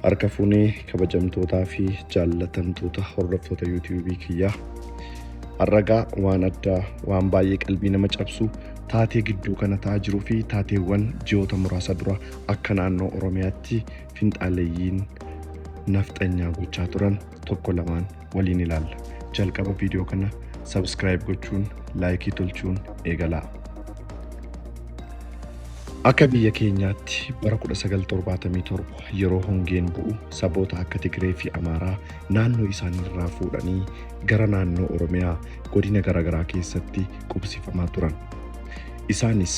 Harka fuunee kabajamtootaa fi jaallatamtoota hordoftoota yuutiyuubii kiyyaa. Har'agaa waan addaa waan baay'ee qalbii nama cabsu taatee gidduu kana ta'aa jiruu fi taateewwan ji'oota muraasa dura akka naannoo Oromiyaatti finxaaleeyyiin nafxanyaa gochaa turan tokko lamaan waliin ilaalla. Jalqaba viidiyoo kana subscribe gochuun laayikii tolchuun eegalaa. Akka biyya keenyaatti bara 1977 yeroo hongeen bu'u saboota akka Tigree fi Amaaraa naannoo isaanii irraa fuudhanii gara naannoo Oromiyaa godina garaagaraa keessatti qubsiifamaa turan. Isaanis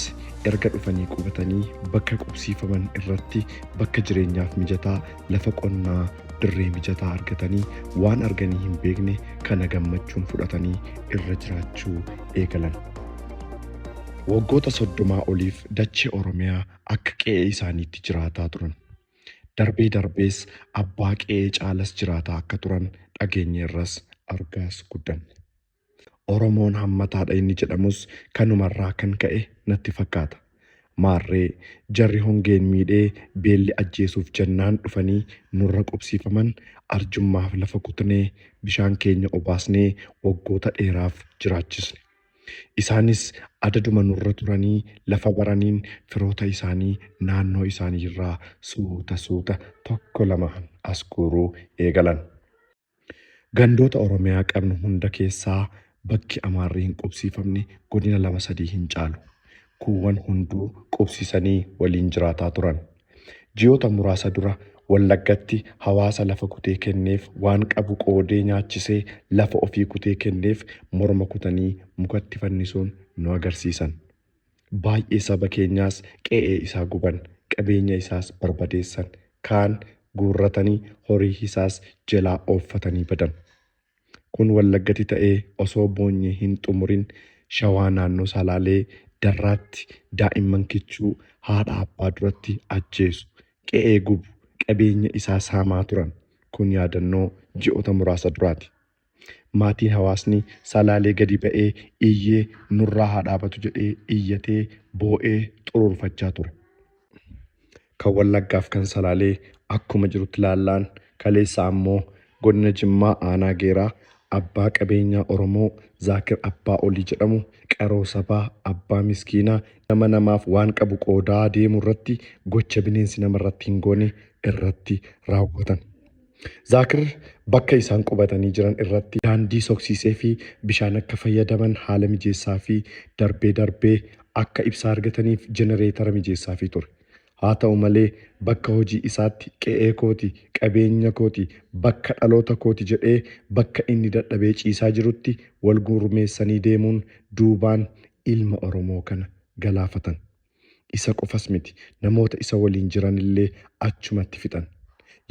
erga dhufanii qubatanii bakka qubsiifaman irratti bakka jireenyaaf mijataa lafa qonnaa dirree mijataa argatanii waan arganii hin beekne kana gammachuun fudhatanii irra jiraachuu eegalan. Waggoota 30 oliif dachee Oromiyaa akka qe'ee isaaniitti jiraataa turan. Darbee darbees abbaa qe'ee caalas jiraataa akka turan dhageenyeerras argaas guddanne. Oromoon hammataadha inni jedhamus kanumarraa kan ka'e natti fakkaata. Maarree jarri hongeen miidhee beelli ajjeesuuf jennaan dhufanii nurra qubsiifaman arjummaaf lafa kutnee bishaan keenya obaasnee waggoota dheeraaf jiraachisne. Isaanis adaduma nurra turanii lafa baraniin firoota isaanii naannoo isaanii irraa suuta suuta tokko lamaan as guuruu eegalan. Gandoota Oromiyaa qabnu hunda keessaa bakki Amaarri hin qubsiifamne godina lama sadii hin caalu. Kuuwwan hunduu qubsiisanii waliin jiraataa turan. Ji'oota muraasa dura Wallaggatti hawaasa lafa kutee kenneef waan qabu qoodee nyaachisee lafa ofii kutee kenneef morma kutanii mukatti fannisuun nu agarsiisan. Baay'ee saba keenyaas qe'ee isaa guban, qabeenya isaas barbadeessan, kaan guurratanii horii isaas jelaa ooffatanii badan. Kun Wallaggatti ta'ee osoo boonyee hin xumurin Shawaa naannoo Salaalee Darraatti daa'imman kichuu haadha abbaa duratti ajjeesu, qe'ee gubu, qabeenya isaa saamaa turan. Kun yaadannoo ji'oota muraasa duraati. Maatiin hawaasni Salaalee gadi ba'ee iyyee nurraa haa dhaabatu jedhee iyyatee boo'ee xuruurfachaa ture. Kan Wallaggaaf kan Salaalee akkuma jirutti laallaan kaleessa ammoo godina Jimmaa aanaa Geeraa abbaa qabeenyaa Oromoo Zaakir Abbaa Olii jedhamu qaroo sabaa abbaa miskiinaa nama namaaf waan qabu qoodaa deemu irratti gocha bineensi namarratti hin goone irratti raawwatan. Zaakir bakka isaan qubatanii jiran irratti daandii soqsiisee fi bishaan akka fayyadaman haala mijeessaa fi darbee darbee akka ibsaa argataniif jenereetara mijeessaafii ture. Haa ta'u malee bakka hojii isaatti qe'ee kooti, qabeenya kooti, bakka dhaloota kooti jedhee bakka inni dadhabee ciisaa jirutti wal gurmeessanii deemuun duubaan ilma Oromoo kana galaafatan. Isa qofas miti, namoota isa waliin jiranillee achumatti fixan.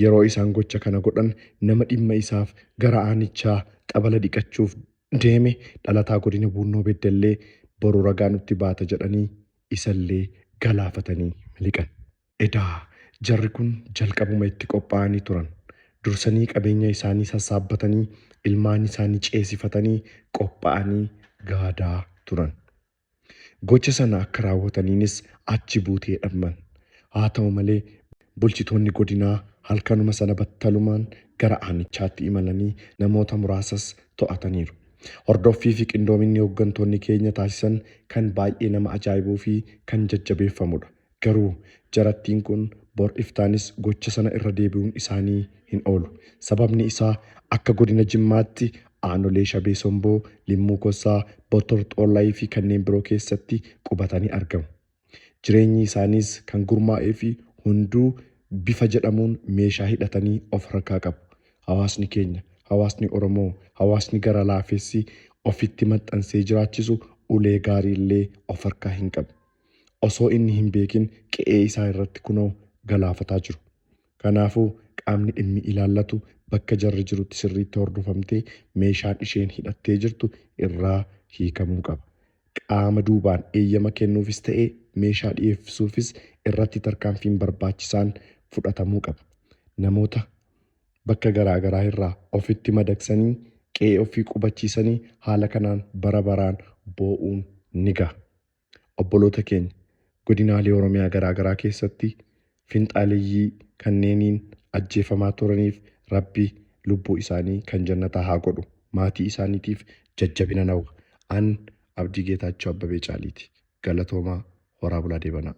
Yeroo isaan gocha kana godhan nama dhimma isaaf gara aanichaa xabala dhiqachuuf deeme dhalataa godina Buunnoo Beddellee boru ragaa nutti baata jedhanii isallee galaafatanii miliqan. Edaa jarri kun jalqabuma itti qophaa'anii turan. Dursanii qabeenya isaanii sassaabbatanii, ilmaan isaanii ceesifatanii qophaa'anii gaadaa turan. Gocha sana akka raawwataniinis achi buutee dhabman. Haa ta'u malee bulchitoonni godinaa halkanuma sana battalumaan gara aanichaatti imalanii namoota muraasas to'ataniiru. Hordoffiifi qindoominni hoggantoonni keenya taasisan kan baay'ee nama ajaa'ibuufi kan jajjabeeffamudha. Garuu jarattiin kun bor iftaanis gocha sana irra deebi'uun isaanii hin oolu. Sababni isaa akka godina Jimmaatti aanolee Shabee Somboo, Limmuu Kossaa, Botor Xoollaayii fi kanneen biroo keessatti qubatanii argamu. Jireenyi isaaniis kan gurmaa'ee fi hunduu bifa jedhamuun meeshaa hidhatanii of harkaa qabu. Hawaasni keenya, hawaasni Oromoo, hawaasni gara laafessi ofitti maxxansee jiraachisu ulee gaarii illee of harkaa hin qabu. Osoo inni hin beekin qe'ee isaa irratti kunoo galaafataa jiru. Kanaafuu qaamni dhimmi ilaallatu bakka jarri jirutti sirriitti hordofamtee meeshaan isheen hidhattee jirtu irraa hiikamuu qaba. Qaama duubaan eeyyama kennuufis ta'ee meeshaa dhiyeessuufis irratti tarkaanfiin barbaachisaan fudhatamuu qaba. Namoota bakka garaa garaa irraa ofitti madaqsanii qe'ee ofii qubachiisanii haala kanaan bara baraan boo'uun ni gaha. Obboloota keenya godinaalee Oromiyaa garaa garaa keessatti finxaaleyyii kanneeniin ajjeefamaa turaniif Rabbi lubbuu isaanii kan jannataa haa godhu. Maatii isaaniitiif jajjabina nawwa. An Abdii Geetaachoo Abbabee Caaliiti. Galatoomaa horaa bulaa deebanaa.